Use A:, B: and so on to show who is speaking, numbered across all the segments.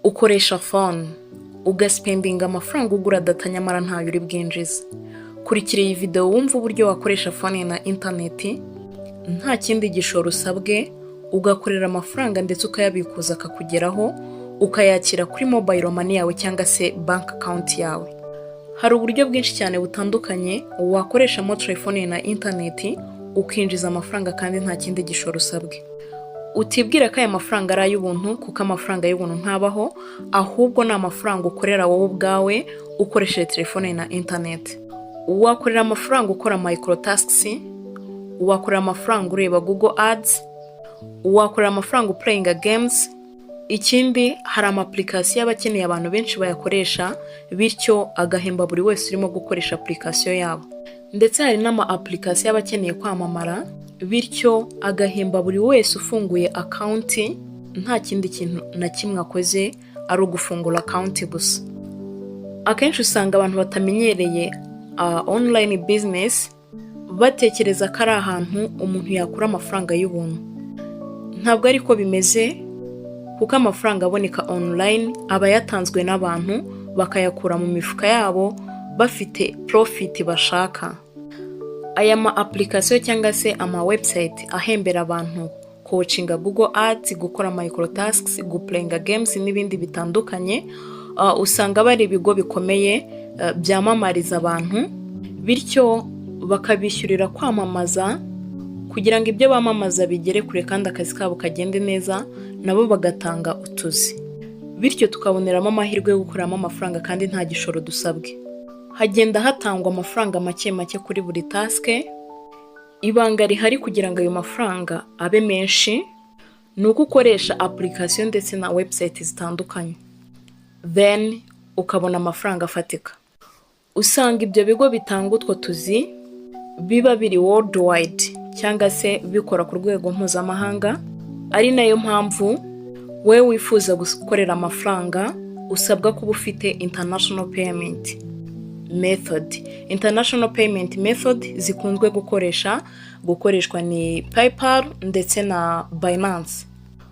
A: Ukoresha phone ugaspendinga amafaranga ugura data, nyamara ntayo uri bwinjize. Kurikira iyi video wumve uburyo wakoresha phone na interineti nta kindi gishoro usabwe, ugakorera amafaranga ndetse ukayabikuza akakugeraho, ukayakira kuri mobile money yawe cyangwa se bank account yawe. Hari uburyo bwinshi cyane butandukanye wakoreshamo telefone na interineti ukinjiza amafaranga kandi nta kindi gishoro usabwe. Utibwira ko aya mafaranga ari ay'ubuntu, kuko amafaranga y'ubuntu ntabaho, ahubwo ni amafaranga ukorera wowe ubwawe ukoresheje telefone na interineti. Wakorera amafaranga ukora micro tasks, wakorera amafaranga ureba Google Ads, wakorera amafaranga uplayinga games. Ikindi, hari ama application aba akeneye abantu benshi bayakoresha, bityo agahemba buri wese urimo gukoresha application yabo. Ndetse hari n'ama application aba akeneye kwamamara, bityo agahemba buri wese ufunguye account nta kindi kintu na kimwe akoze, ari ugufungura account gusa. Akenshi usanga abantu batamenyereye online business batekereza ko ari ahantu umuntu yakura amafaranga y'ubuntu. Ntabwo ariko bimeze, kuko amafaranga aboneka online aba yatanzwe n'abantu, bakayakura mu mifuka yabo bafite profit bashaka. Aya ma application cyangwa se ama website ahembera abantu kuwatchinga Google Ads, gukora micro tasks, guplayinga games n'ibindi bitandukanye, usanga bari ibigo bikomeye byamamariza abantu, bityo bakabishyurira kwamamaza kugira ngo ibyo bamamaza bigere kure kandi akazi kabo kagende neza, nabo bagatanga utuzi, bityo tukaboneramo amahirwe yo gukuramo amafaranga kandi nta gishoro dusabwe. Hagenda hatangwa amafaranga make make kuri buri task. Ibanga rihari kugira ngo ayo mafaranga abe menshi ni uko ukoresha application ndetse na website zitandukanye, then ukabona amafaranga afatika. Usanga ibyo bigo bitanga utwo tuzi biba biri worldwide cyangwa se bikora ku rwego mpuzamahanga, ari nayo mpamvu wowe wifuza gukorera amafaranga usabwa kuba ufite international payment method. International payment method zikunzwe gukoreshwa ni PayPal ndetse na Binance.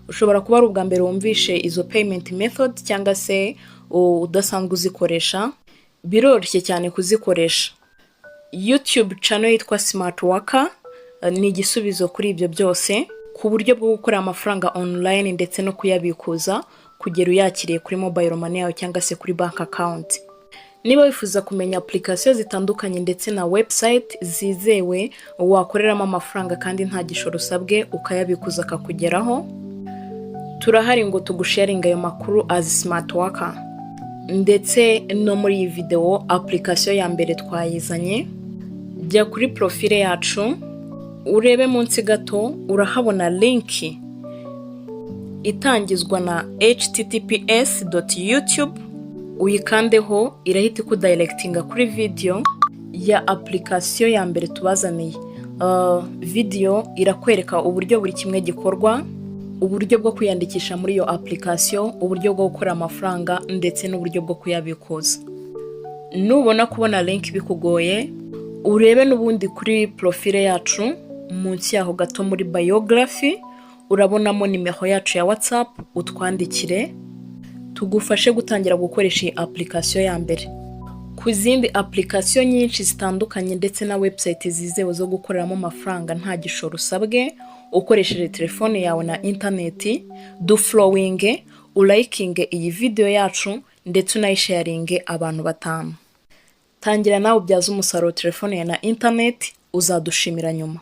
A: Ushobora kuba ari ubwa mbere wumvishe izo payment method cyangwa se udasanzwe uzikoresha. Biroroshye cyane kuzikoresha. YouTube channel yitwa Smart Worker ni igisubizo kuri ibyo byose, ku buryo bwo gukorera amafaranga online ndetse no kuyabikuza kugera uyakiriye kuri mobile money yawe cyangwa se kuri bank account. Niba wifuza kumenya application zitandukanye ndetse na website zizewe wakoreramo amafaranga kandi nta gishoro usabwe, ukayabikuza akakugeraho, turahari ngo tugusharinge ayo makuru as Smart Worker. Ndetse no muri iyi video application ya mbere twayizanye. Jya kuri profile yacu, urebe munsi gato, urahabona link itangizwa na https.youtube. Uyikandeho, irahita ikudirectinga kuri video ya application ya mbere tubazaniye. Video irakwereka uburyo buri kimwe gikorwa, uburyo bwo kwiyandikisha muri iyo application, uburyo bwo gukora amafaranga ndetse n'uburyo bwo kuyabikuza. Nubona kubona link bikugoye, urebe n'ubundi kuri profile yacu, munsi yaho gato muri biography urabonamo nimero yacu ya WhatsApp, utwandikire tugufashe gutangira gukoresha iyi application ya mbere. Ku zindi application nyinshi zitandukanye ndetse na website zizewe zo gukoreramo amafaranga nta gishoro usabwe ukoresheje telefone yawe na interineti, dufollowinge, ulikinge iyi video yacu ndetse unayisharinge abantu batanu. Tangira nawe ubyaze umusaruro telefone yawe na interineti, uzadushimira nyuma.